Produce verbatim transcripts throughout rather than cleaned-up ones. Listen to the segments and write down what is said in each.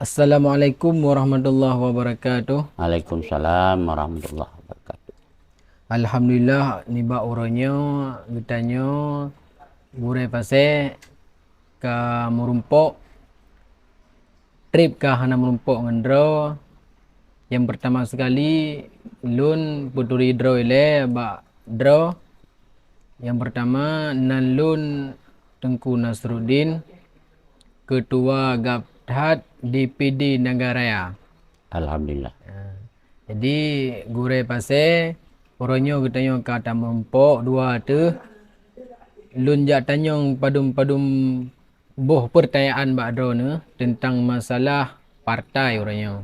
Assalamualaikum warahmatullahi wabarakatuh. Waalaikumsalam warahmatullahi wabarakatuh. Alhamdulillah, nibak uroe nyoe geutanyoe gurée pasé ka meurumpok, treb ka hana meurumpok ngon droe. Nyang peurtama sekali, lôn peuturi droe ilée bak droe. Nyang peurtama nan lôn Teungku Nasruddin, Keutua Gabthat D P D Nagan Raya. Alhamdulillah. Ha. Jadi, gurée pasé, uroe nyoe geutanyoe ka tameurumpok dua teuh. Lôn jak tanyong padum-padum boh peurtanyaan bak droeneuh teuntang masalah partai uroe nyoe.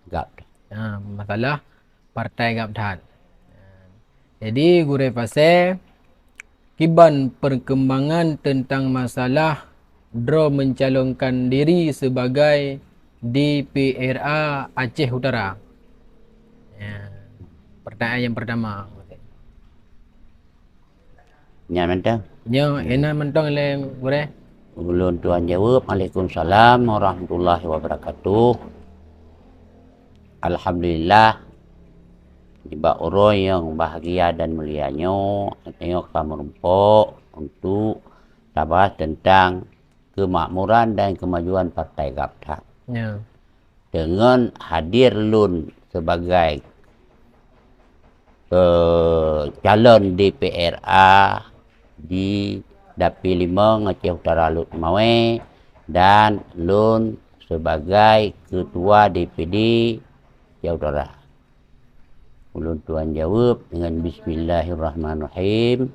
Gabthat. Ha, masalah partai Gabthat. Jadi, gurée pasé, kiban perkembangan teuntang masalah droe mencalonkan diri sebagai D P R A Aceh Utara? Ya, pertanyaan yang pertama. Nyan mantong. Nyo, inan mantong lé gurée. Ulôn tuan jaweueb, Waalaikumsalam warahmatullahi wabarakatuh. Alhamdulillah, nibak uroe nyang bahgia dan mulia nyoe, nyoe ka meurumpok untuk tabahas teuntang keumakmuran dan keumajuan Partai Gabthat. Ya. Deungon hadir lôn sebagai, eh, calon D P R A di Dapil Limong Aceh Utara Lhokseumawe dan lôn sebagai Ketua D P D Aceh Utara. Ulôn tuan jaweueb dengan Bismillahirrahmanirrahim.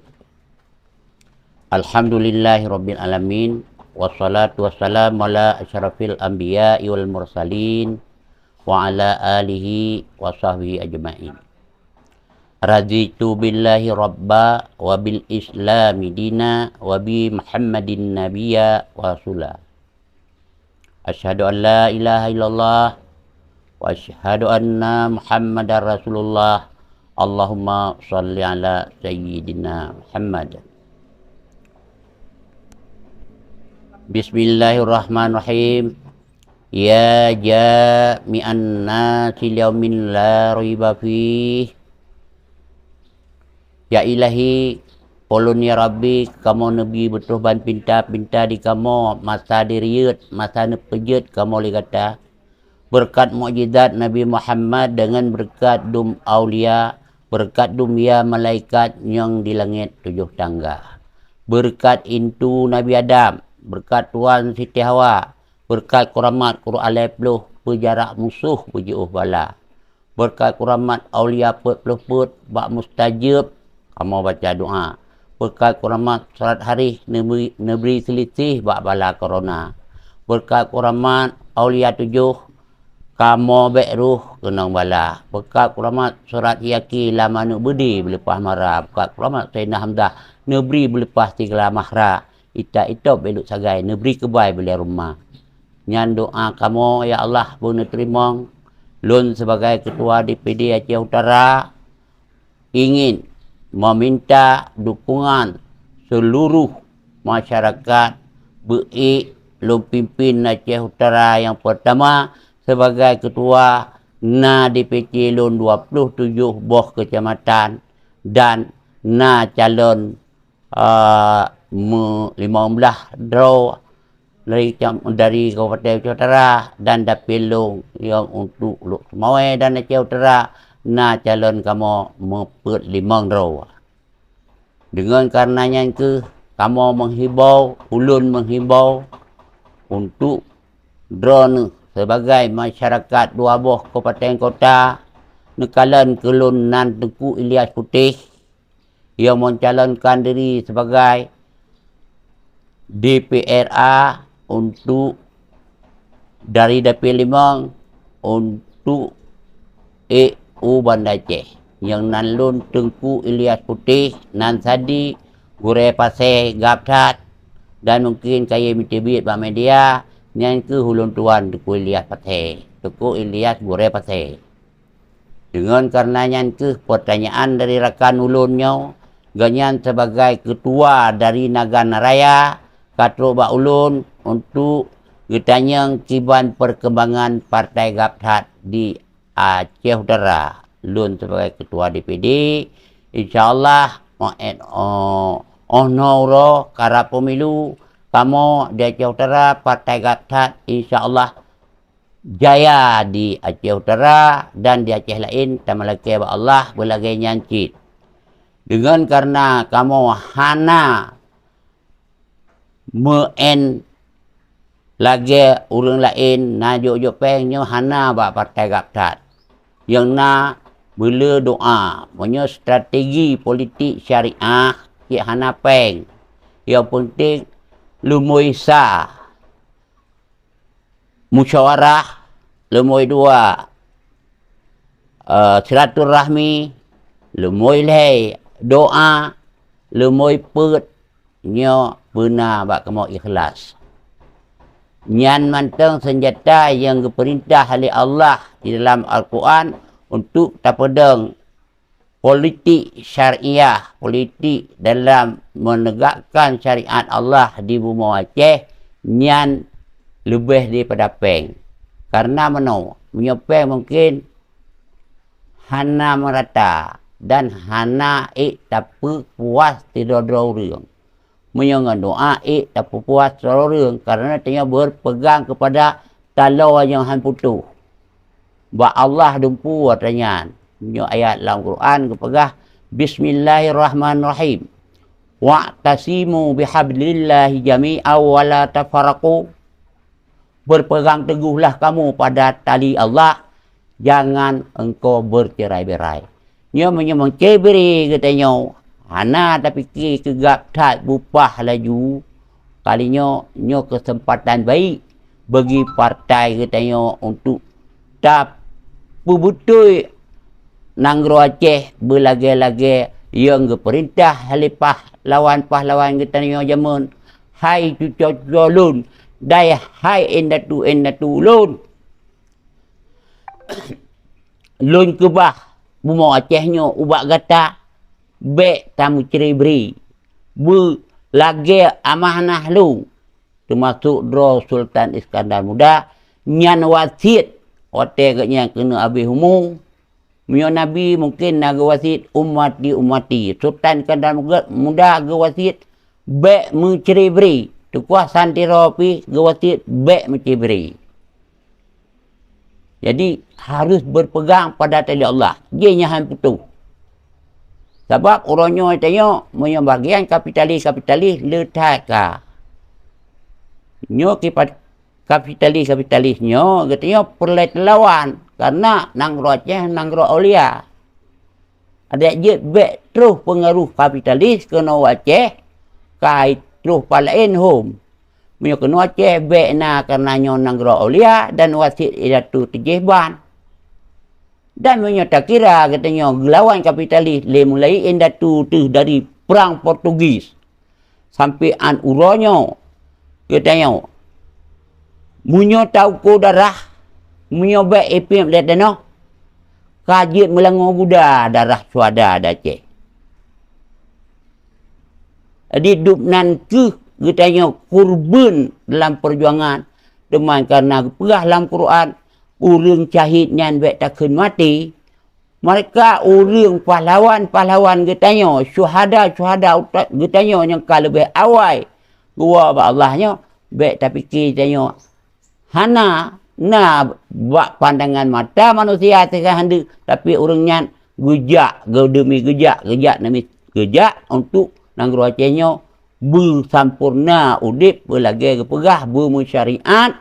Alhamdulillahirabbil alamin, wassalatu wassalamu ala asyrafil anbiya'i wal mursalin, wa ala alihi wa sahbihi ajmain. Raditu billahi rabba, wa bil islami dina, wa bi Muhammadin nabiyya wa rasula. Asyhadu an la ilaha illallah, wa asyhadu anna Muhammadar Rasulullah. Allahumma shalli ala Sayyidina Muhammad. Bismillahirrahmanirrahim. Ya jami'an nasi liyaumin la raiba fih. Ya Ilahi, ulôn ya Rabbi, kamoe neubri beutôh ban pinta-pinta di kamoe, masa diriet, masa neupeujeuet kamoe lé gata. Beureukat mukjizat Nabi Muhammad deungon beureukat dum aulia, beureukat dum ya malaikat nyang di langét tujoh tangga. Beureukat intu Nabi Adam, beureukat Tuan Siti Hawa, beureukat keuramat Quran lhée ploh, peujarak musoh beujiôh bala. Beureukat keuramat aulia peuet ploh peuet bak mustajab kamoe baca doa. Beureukat keuramat surat harih neubri, neubri seulisih bak bala korona. Beureukat keuramat aulia tujoh kamoe bék roh keunong bala. Beureukat keuramat surat Yakin lam aneuk beudé beuleupah mara. Beureukat keuramat Saidina Hamzah neubri beuleupah sigala mahra. Ita itôb bék lôn sagai neubri keubai beulée rumoh. Nyan doa kamoe, ya Allah, beuneuteurimong. Lôn sibagai Keutua D P D Aceh Utara ingin meminta dukungan seuluruh masyarakat beuék lôn pimpin Aceh Utara nyang peurtama sibagai keutua, na D P C lôn dua ploh tujoh boh keucamatan dan na calon, a, me-, limong blaih droe dari, dari Kabupaten Aceh Utara dan dapil lôn nyang untuk Lhokseumawe dan Aceh Utara na calon kamoe meupeuet limong droe. Deungon kareuna nyan kheueh kamoe meuhibau, ulôn meuhibau untuk droeneuh sibagai masyarakat dua boh kabupaten kota neukalon keu lôn nan Teungku Ilyas Putéh nyang mencalonkan diri sibagai D P R A untuk dari dapil limong untuk ék u Banda Aceh. Nyang nan lôn Teungku Ilyas Putéh, nan sadi Gurée Pasé Gabthat, dan mungken kayém teubiet bak media, nyan kheueh ulôn tuan Teungku Ilyas Pasé, Teungku Ilyas Gurée Pasé. Deungon kareuna nyan kheueh peurtanyaan dari rakan ulôn nyoe, gobnyan sibagai keutua dari Nagan Raya ka trok bak ulôn untuk Geutanyong kiban perkembangan Partai GAPTHAT di Aceh Utara. Lôn sebagai Ketua D P D, insya Allah, meu'en, oh, oh noe uroe karab pemilu, kamoe di Aceh Utara, Partai GAPTHAT, insya Allah, jaya di Aceh Utara dan di Aceh laén, tameulakée bak Allah beulagée nyan cit. Deungon kareuna kamoe hana meu'en lagée ureuëng laén na jok-jok péng, nyoe hana bak Partai GAPTHAT. Nyang na beuleu doá, meunyoe strategi politik syariah cit hana péng. Nyang penting leumoi sa, musyawarah, leumoi dua, eh, silaturahmi, leumoi lhée doá, leumoi peuet, nyoe beuna bak kamoe ikhlas. Nyan mantong seunjata nyang geupeurintah lé Allah di dalam Al-Quran untuk tapeudong politik syariah, politik dalam menegakkan syariat Allah di bumoe Aceh, nyan leubeh daripada péng. Kareuna meunoe, meunyoe péng mungkin hana meurata dan hana ék tapeupuas sidroe-droe ureuëng. Meunyoe ngon doá ék tapeupuas sidroe ureuëng, kareuna tanyoe berpegang kepada taloe nyang han putôh. Bak Allah dumpeue atra nyan. Meunyoe ayat lam Quran geupeugah, "Bismillahirrahmanirrahim. Wa'tasimu bihablillahi jami'an wa la tafarraqu." Berpegang teguhlah kamu pada tali Allah, jangan engkau bercerai-berai. Nyoe meunyoe meucerai-berai geutanyoe, hana tapike keu GAPTHAT bupah laju. Kali nyoe, nyoe keuseumpatan baik bagi partai geutanyoe untuk tapeubeutôi nanggroe Aceh beulagée-lagée nyang geupeurintah lé pahlawan-pahlawan geutanyoe jameun. Hai cuco-cuco lôn, dan hai indatu-indatu lôn, lôn keubah bumoe Aceh nyoe ubak gata, bék tameucerai-berai, beulagée amanah lôn, teumasok droe Sultan Iskandar Muda, nyan wasiet watée geuhnyan keuneuk habéh umu. Meunyoe Nabi mungken na geuwasiet, "Ummati, ummati." Sultan Iskandar Muda, Muda geuwasiet, "Bék meucerai-berai." Teungku Hasan Tiro pih geuwasiet, "Bék meucerai-berai." Jadi, harus berpegang pada tali Allah. Jih nyan han putôh. Sabab uroe nyoe tanyoe, meunyoe bagian kapitalis-kapitalis le that ka. Nyoe kipat-, kapitalis-kapitalis nyoe geutanyoe peureulée teulawan, kareuna nanggroe Aceh nanggroe aulia. Adak jeuet bék troh peungaruh kapitalis keunoe u Aceh, ka troh pat laén hom. Meunyoe keunoe Aceh bék na, kareuna nyoe nanggroe aulia dan wasiet indatu teujih ban. Dan meunyoe takira geutanyoe geulawan kapitalis lé mulai indatu teuh dari prang Portugis sampoe 'an uroe nyoe, geutanyoe, meunyoe tauko darah, meunyoe bék ipiep lé tanoh, ka jeuet meulangoe guda darah syuhada di Aceh. Jadi, dub nan kheueh geutanyoe kurban dalam peujuangan, teuma kareuna geupeugah lam Quran, "Ureuëng syahid nyan bék takheun maté." Meureuka ureuëng pahlawan-pahlawan geutanyoe, syuhada-syuhada uta-, geutanyoe nyang ka leubeh awai geuwoe bak Allah nyoe, bék tapike tanyoe hana na bak pandangan mata manusia teuka handeuk, tapi ureuëng nyan geujak, geu-, demi geujak, geujak demi geujak untuk nanggroe Aceh nyoe beusampoereuna udeb, beulagée geupeugah, beumeusyariat,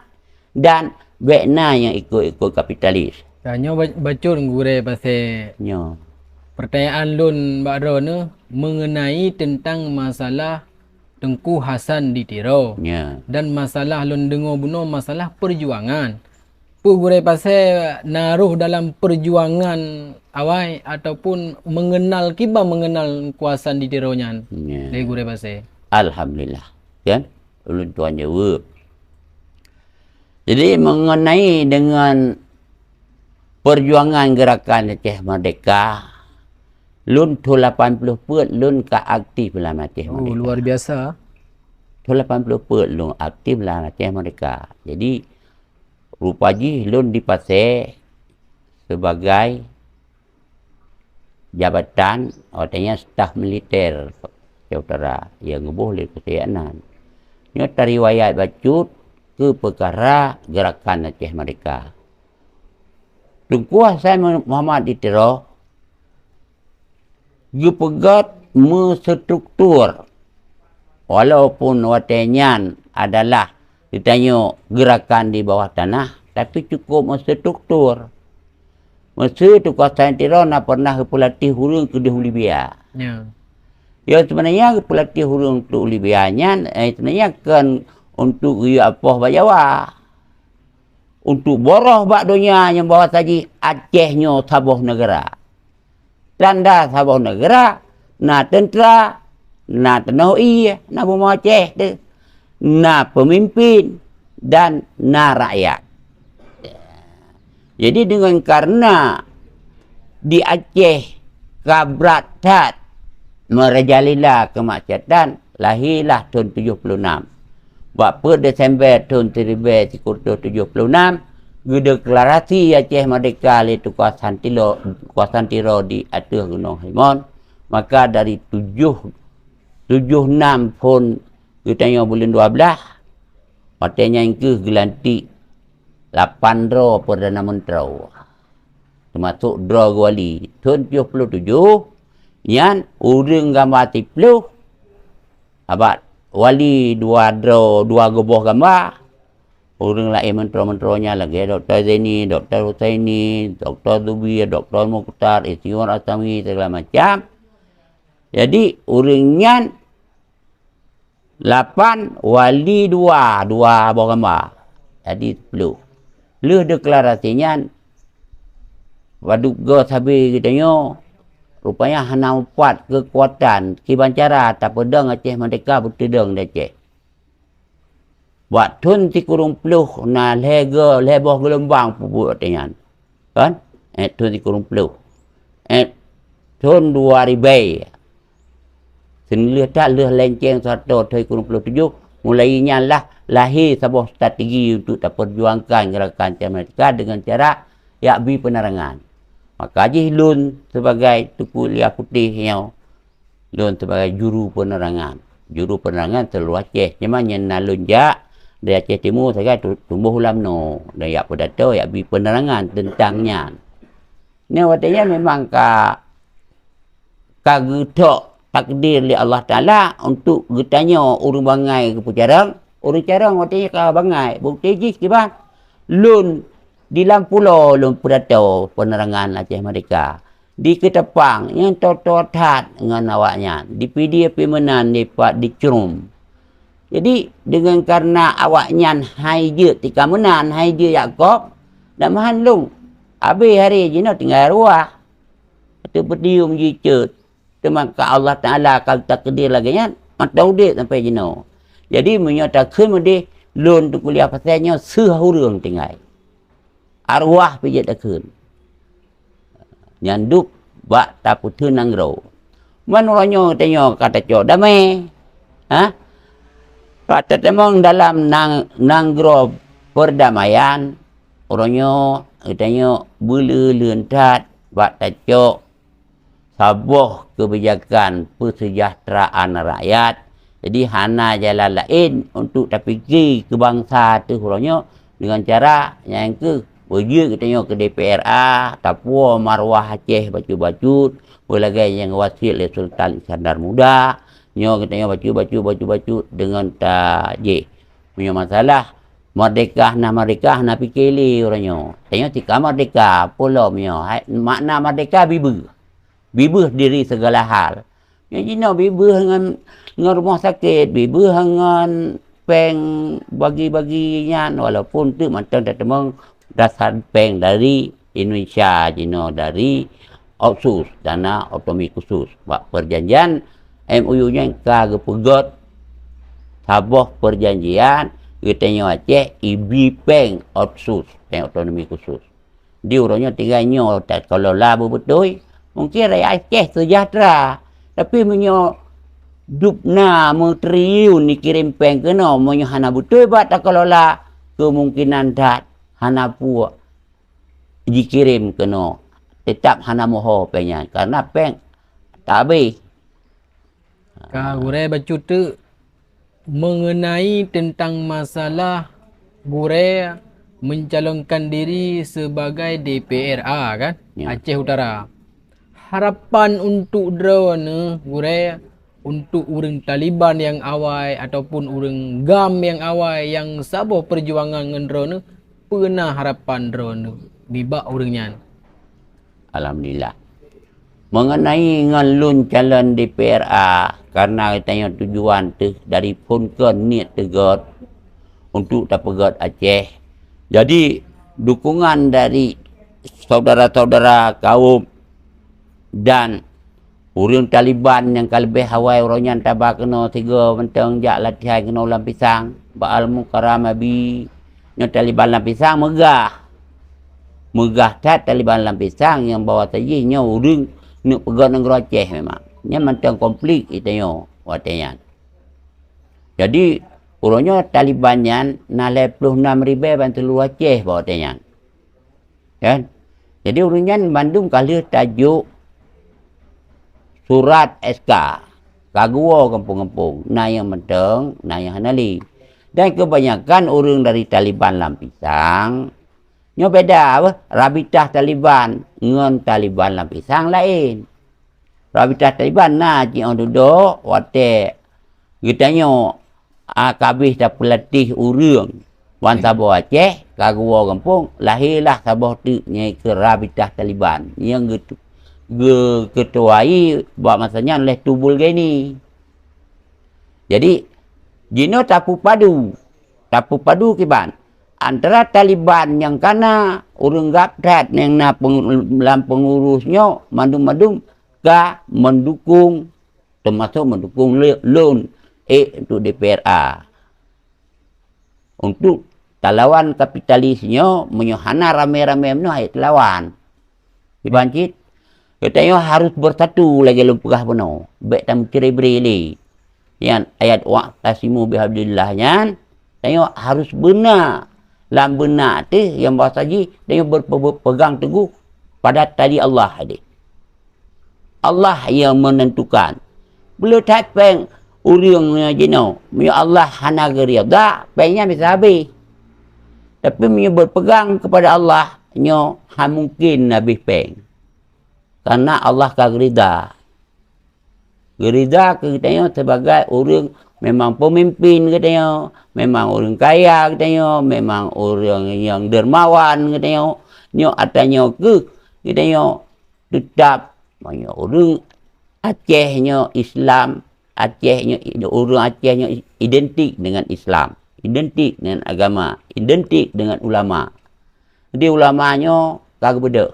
dan bék na nyang ikot-ikot kapitalis. Ka nyoe ba-, bacut gurée pasé. Nyoe. Pertanyaan lôn bak droeneuh mengenai tentang masalah Teungku Hasan di Tiro. Ya. Dan masalah lôn deungoe bunoe masalah perjuangan. Peue gurée pasé na roh dalam perjuangan awai ataupun mengenal kiban mengenal Teungku Hasan di Tiro nyan? Ya. Lé gurée pasé. Alhamdulillah. Kan? Ulôn tuan jaweueb. Jadi, mengenai dengan perjuangan gerakan Aceh Merdeka, lôn thon lapan ploh peuet lôn ka aktif lam Aceh Merdeka. Oh, luar biasa. Thôn lapan ploh peuet lôn aktif lam Aceh Merdeka. Jadi, rupa jih lôn dipasé sibagai jabatan, watée nyan staf militer Aceh Utara nyang geuboh lé Teungku Said Adnan. Nyoe tariwayat bacut keu peukara geurakan Aceh Merdeka. Teungku Hasan Muhammad di Tiro geupeugét meustruktur, walaupun watée nyan adalah geutanyoe geurakan di bawah tanah, tapi cukup meustruktur. Meusé Teungku Hasan Tiro na pernah geupeulatéh ureuëng keudeh u Libya. Ya. Ya, sebenarnya geupeulatéh ureuëng untuk u Libya nyan, eh, sebenarnya kan untuk geuyue apoh bak Jawa. Untuk boroh bak donya nyang bahwa saji Aceh nyoe saboh neugara. Tanda saboh neugara, na teuntra, na teunoh ie, na bumoe Aceh teuh, na peumimpin, dan na rakyat. Jadi, dengan karena di Aceh ka brat that meurajalela keumaksiatan, lahirlah thôn tujoh ploh nam. Bak peuet Desember thôn siribée sikureueng tujoh ploh nam, geudeklarasi Aceh Merdeka lé Teungku Hasan Tiro, Teungku Hasan Tiro di ateueh Gunong Harimon. Maka dari tujoh, tujoh nam phon geutanyoe buleuen dua blaih, watée nyan kheueh geulantik lapan droe Perdana Menteri, teumasok droe geuwali. Thôn tujoh ploh tujoh nyan ureuëng gamba siploh, abak wali dua droe, dua geuboh gamba. Ureuëng laén menteri-menteri nyan lagée Doktor Zaini, Doktor Husaini, Doktor Zubir, Doktor Mukhtar, Istiwar Asawi, segala macam. Jadi, ureuëng nyan lapan, wali dua, dua boh gamba. Jadi, siploh. Lheueh deklarasi nyan, padub goe sabe geutanyoe, rupanya hana mupat keukuatan, kiban cara tapeudong Aceh Merdeka beuteudong di Aceh. Bak thôn sikureueng ploh na lhée go-, lhée boh geulombang peubuet watée nyan. Kan? Eh, thôn sikureueng ploh. Eh, thôn dua ribée. Seuleuh that lheueh lenceng Soeharto thôn sikureueng ploh tujoh, mulai nyan lah lahé saboh strategi untuk tapeujuangkan geurakan Aceh Merdeka deungon cara yak bi peunerangan. Maka jih lôn sibagai Teungku Ilyasu Putéh nyoe, lôn sibagai juru peunerangan. Juru peunerangan seuluruh Aceh. Cuma nyang na lôn jak, dari Aceh Timu sagai tu-, tumboh u Lamno. Dan yak pidato, yak bi peunerangan teuntang nyan. Nyoe watée nyan memang ka, ka geutok takdir lé Allah Taala untuk geutanyoe ureuëng bangai geupeucarông, ureuëng carông watée nyan ka bangai. Bukti jih kiban lôn di lam pulo lôn pidato peunerangan Aceh Merdeka. Di Keutapang nyang toe-toe that ngon awaknyan, di Pidie pi meunan dipat di Crom. Jadi, deungon kareuna awaknyan hai jeuet tika meunan, hai jeuet jak kôb, dan meuhan lôn, abéh hari jinoe tinggai ruah. Ateueh podium jiceuet. Teuma ka Allah Taala ka takdir lagée nyan, mantong udeb sampai jinoe. Jadi, meunyoe takheun meudeh, lôn Teungku Ilyasu Putéh nyoe seuh ureuëng tinggai. Arwah pih jeuet takheun. Nyan duek bak tapeutheun nanggroe. Man uroe nyoe tanyoe ka tacok damé. Ha? Ka tatamong dalam nang-, nanggroe perdamaian, uroe nyoe geutanyoe beuleuleuen that bak tacok saboh keubijakan peuseujahteuraan rakyat. Jadi, hana jalan laén untuk tapike keu bansa teuh uroe nyoe deungon cara nyang keuh beujeuet geutanyoe keu D P R A, tapuwoe marwah Aceh bacut-bacut, beulagée nyang wasiet lé Sultan Iskandar Muda. Nyoe geutanyoe bacut-bacut, bacut-bacut deungon tajéh. Meunyoe masalah merdeka hana merdeka hana pike lé uroe nyoe. Tanyoe tika merdeka, peue lom nyoe? Hai, makna merdeka bibeuh. Bibeuh diri segala hal. Nyoe jinoe bibeuh ngon, ngon rumoh sakét, bibeuh ngon péng bagi-bagi nyan, walaupun teuk mantong tateumong dasar péng dari Indonesia jinoe, dari otsus, dana otonomi khusus. Bak perjanjian M O U nyan ka geupeugét saboh perjanjian geutanyoe Aceh ibi péng otsus, péng otonomi khusus. Di uroe nyoe tinggai nyoe takelola beubeutôi, mungkin rakyat Aceh seujahteura. Tapi meunyoe dub na meutriliun jikirém péng keunoe, meunyoe hana beutôi bak takelola, keumungkinan that hana peue jikirém keunoe, teutap hana meuho péng nyan, karena péng tabéh. Ka gurée bacut teuk mengenai teuntang masalah gurée mencalonkan diri sebagai D P R A kan, Ya. Aceh Utara. Harapan untuk droeneuh gurée, untuk ureuëng Taliban nyang awai ataupun ureuëng GAM nyang awai nyang saboh peujuangan ngon droeneuh, peue na harapan droeneuh nibak ureuëng nyan? Alhamdulillah. Mengenai ngon lôn calon D P R A, karena geutanyoe tujuan teuh dari phon kon niet teuh göt untuk tapeugöt Aceh. Jadi, dukungan dari saudara-saudara kaum dan ureuëng Taliban nyang ka leubeh awai uroe nyan taba keunoe sigoe mantong jak latihan keunoe lam Pisang, bak Al-Mukarram Abi. Nyoe Taliban lam Pisang meugah. Meugah that Taliban lam Pisang nyang bahwa tajih nyoe ureuëng neuk peugöt nanggroe Aceh memang. Nyan mantong konflik geutanyoe watée nyan. Jadi, uroe nyoe Taliban nyan na lhée ploh nam ribée ban seuluruh Aceh bak watée nyan. Kan? Jadi, ureuëng nyan bandum ka lheueh tajok surat S K, ka geuwoe gampông-gampông, na nyang mantong, na nyang hana lé. Dan keubanyakan ureuëng dari Taliban lam Pisang, nyoe beda beuh, rabitah Taliban ngon Taliban lam Pisang laén. Rabitah Taliban na jiôh dudoe watée geutanyoe, a, ka habéh tapeulatéh ureuëng bansaboh Aceh, ka geuwoe gampông, lahé lah saboh teuk nyang keu rabitah Taliban nyang geutu-, geukeutuai bak masa nyan lé Tubul Geni. Jadi, jinoe tapeupadu, tapeupadu kiban antara Taliban nyang kana ureuëng gab that nyang na pengu-, lam peungurus nyoe mandum-mandum ka mendukung, termasuk mendukung le-, lôn ék untuk D P R A. Untuk talawan kapitalis nyoe, meunyoe hana ramé-ramé meunoe, ék talawan. Kiban cit, geutanyoe harus beusatu lagée lôn peugah bunoe, bék tameucre-bre lé. Nyan ayat "Wa'tasimu bihablillah" nyan, tanyoe harus beuna lam beuna teuh nyang bahasa jih tanyoe berpe-, berpegang teguh pada tali Allah tadi. Allah nyang menentukan. Beu le that péng ureuëng nyoe jinoe, meunyoe Allah hana geuridha, péng nyan bisa habéh. Tapi meunyoe berpegang kepada Allah, nyoe hana mungkin habéh péng. Karena Allah ka geuridha. Geuridha keu geutanyoe sibagai ureuëng memang peumimpin geutanyoe, memang ureuëng kaya geutanyoe, memang ureuëng nyang dermawan geutanyoe. Nyoe ata nyoe keuh geutanyoe teutap meunyoe ureuëng Aceh nyoe Islam, Aceh nyoe, ureuëng Aceh nyoe identik dengan Islam, identik dengan agama, identik dengan ulama. Jadi ulama nyoe ka geubeudôh.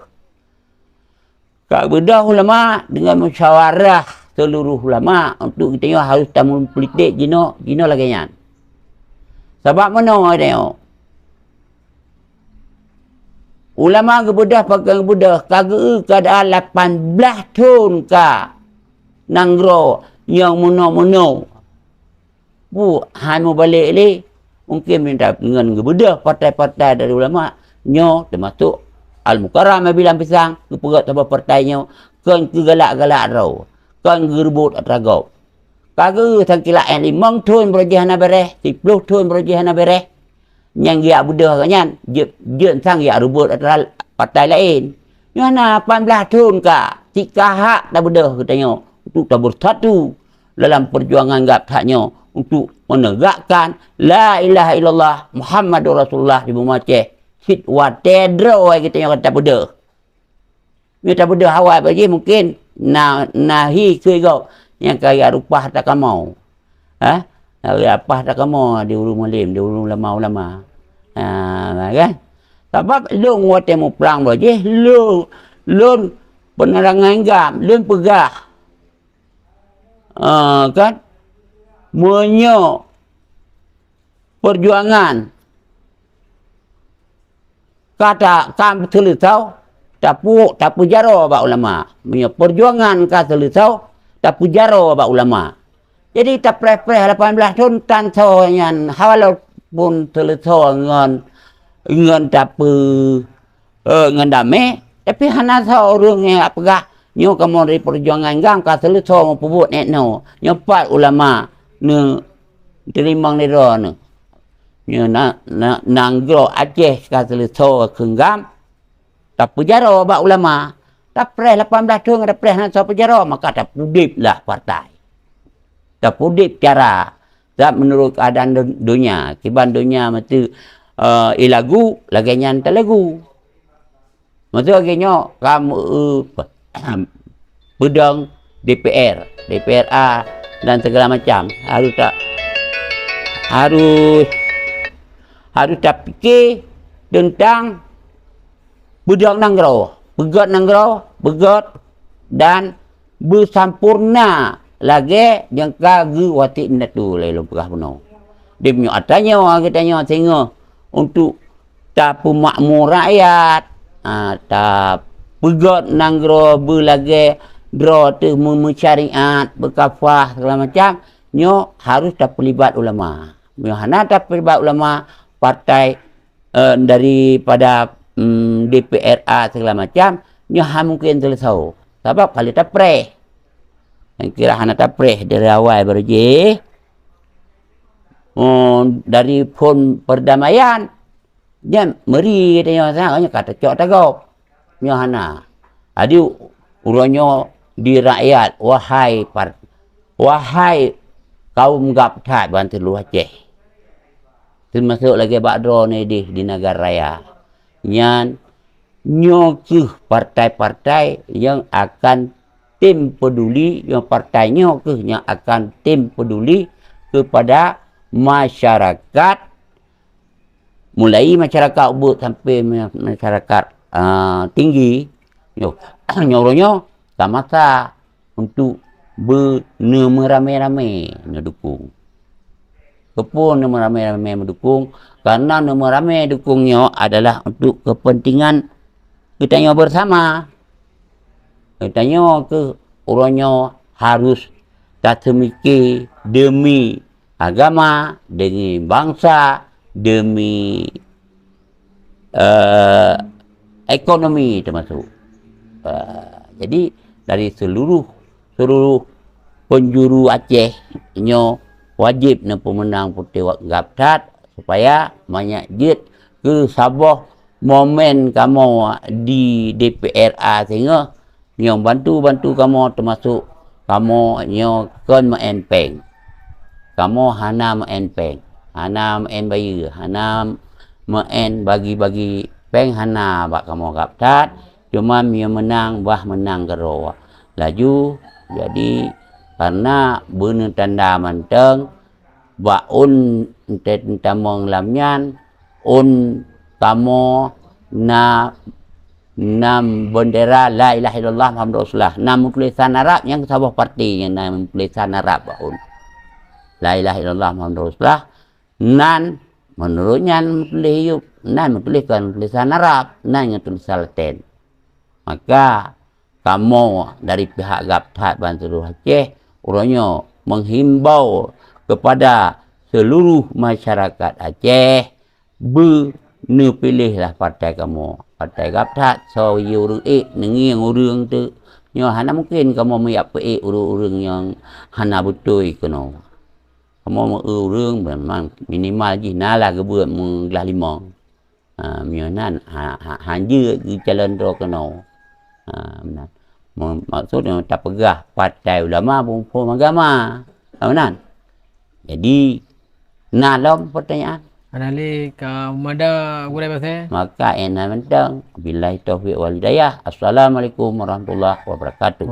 Ka beudôh ulama dengan musyawarah seluruh ulama untuk geutanyoe harus tameupolitik jinoe, jinoe lagée nyan. Sabab meunoe geutanyoe, ulama geubeudôh pakon geubeudôh, ka geu-, keadaan lapan blaih thon ka nanggroe nyang meunoe-meunoe. Peue hai mubalek lé, mungken minta ngon geubeudôh partai-partai dari ulama nyoe, teumasuk Al-Mukarram Abi Lam Pisang, geupeugét saboh partai nyoe kon keu galak-galak droe, kon geureubot atra gob. Ka geu sangkila eh limong thon beurojih hana bereh, siploh thon beurojih hana bereh. Nyang geujak beudôh awaknyan, jeuet, jeuet sang geujak reubot atra partai laén. Nyoe hana lapan blaih thon ka, tika hak tabeudôh geutanyoe untuk tabeusatu dalam peujuangan gab that nyoe untuk menegakkan la ilaha illallah Muhammadur Rasulullah di bumoe Aceh. Cit watée droe geutanyoe ka tabeudôh. Meunyoe tabeudôh awai bak jih mungken na, na hi keu gob nyang ka geujak reupah atra kamoe. Ha? Ka geujak reupah atra kamoe di ureuëng malem, di ureuëng ulama-ulama. Ha, kan? Sabab lôn watée muprang bak jih, lôn, lôn peunerangan gam, lôn peugah. Ha, kan? Meunyoe peujuangan ka ta-, ka seuleusoe, tapu-, tapeujaroe bak ulama. Meunyoe peujuangan ka seuleusoe, tapeujaroe bak ulama. Jadi tapreh-preh lapan belas thon tan soe nyan, walaupun seuleusoe ngon, ngon tapeu, eh, ngon damé, tapi hana soe ureuëng nyang peugah nyoe kamoe dari peujuangan GAM ka seuleusoe meupeubuet nyoe. Nyoe pat ulama neuteurimong lé droeneuh. Nyoe na, na, nanggroe Aceh ka seuleusoe keu GAM, tapeujaroe bak ulama. Tapreh lapan belas thon, tapreh hana soe peujaroe, maka tapudeb lah partai. Tapudeb cara. Sebab meunurot keuadaan dun-, donya, kiban donya meuteu, eh, ilagu, lagée nyan talagu. Meuteu lagée nyoe, kamoe, eh, peudong D P R, D P R A dan segala macam. Harus ta-, harus, harus tapike teuntang peudong nanggroe, peugét nanggroe, peugét dan beusampurna lagée nyang ka geuwasiet indatu lé lôn peugah bunoe. Di meunyoe atra nyoe geutanyoe singoh untuk tapeumakmu rakyat, ha, tapeugét nanggroe beulagée droe teuh meu-, meusyariat, beukafah, segala macam, nyoe harus tapeulibat ulama. Meunyoe hana tapeulibat ulama, partai, eh, daripada, mm, D P R A segala macam, nyoe hana mungken seuleusoe. Sabab ka lheueh tapreh. Nyang kira hana tapreh dari awai baru jih. Oh, dari phon perdamaian, nyan meuri geutanyoe sangat, nyoe ka tacok tagop. Nyoe hana. Jadi, uroe nyoe di rakyat, wahai par-, wahai kaum gab that ban seuluruh Aceh, teumasok lagée bak droeneuh deh di Nagara Raya, nyan nyoe kheueh partai-partai nyang akan tem peduli, nyoe partai nyoe kheueh nyang akan tem peduli kepada masyarakat, mulai masyarakat ubit sampai ma-, masyarakat, ah, tinggi, nyoe, nyoe uroe nyoe ka masa untuk beuneumeurame-rame neudukung. Keupeue neumeuramé-ramé meudukung? Karena neumeuramé dukung nyoe adalah untuk kepentingan geutanyoe bersama. Geutanyoe keuh uroe nyoe harus taseumiké demi agama, demi bansa, demi eh, ekonomi termasuk. Eh, jadi dari seluruh, seluruh penjuru Aceh nyoe wajib neupeumeunang Partai Gabthat supaya manyak jeuet keu saboh momen kamoe di D P R A singoh nyang bantu-bantu kamoe, termasuk kamoe nyoe kon meu'en péng. Kamoe hana meu'en péng, hana meu'en bayeue, hana meu'en bagi-bagi péng, hana bak kamoe Gabthat, cuma meunyoe meunang, bah meunang keudroe. Laju, jadi, karena beuneutanda mantong, bak ôn enteuk tamong lam nyan, ôn kamoe na, na bendera la ilaha illallah Muhammadur Rasulullah. Na meutulisan Arab, nyang saboh parti nyang na meutulisan Arab bak ôn. La ilaha illallah Muhammadur Rasulullah. Nan, menurut nyan meutuléh yup, nan meutuléh kon tulisan Arab, nan ngon tulisan Laten. Maka, kamoe dari pihak Gabthat Banseuluruh Aceh, uroe nyoe menghimbau kepada seluruh masyarakat Aceh, beu neupiléhlah partai kamoe. Partai Gabthat, soe yue ureuëng ék, neungieng ureuëng teuk. Nyoe hana mungken kamoe meuyak peuék ureuëng-ureuëng nyang hana beutôi keunoe. Kamoe meu ureuëng memang minimal jih na lah geubeuet meuglah limong. Ha, meunyoe nan, ha, ha, hanjeuet geucalon droe keunoe. Ha, meunan. Meu-, maksud nyoe tapeugah partai ulama bungkôh agama. Ha, meunan. Jadi, na lom pertanyaan. Hana lé ka meumada gurée bahasa. Maka, eh, na mantong. Billahi taufiq wal hidayah. Assalamualaikum warahmatullahi wabarakatuh.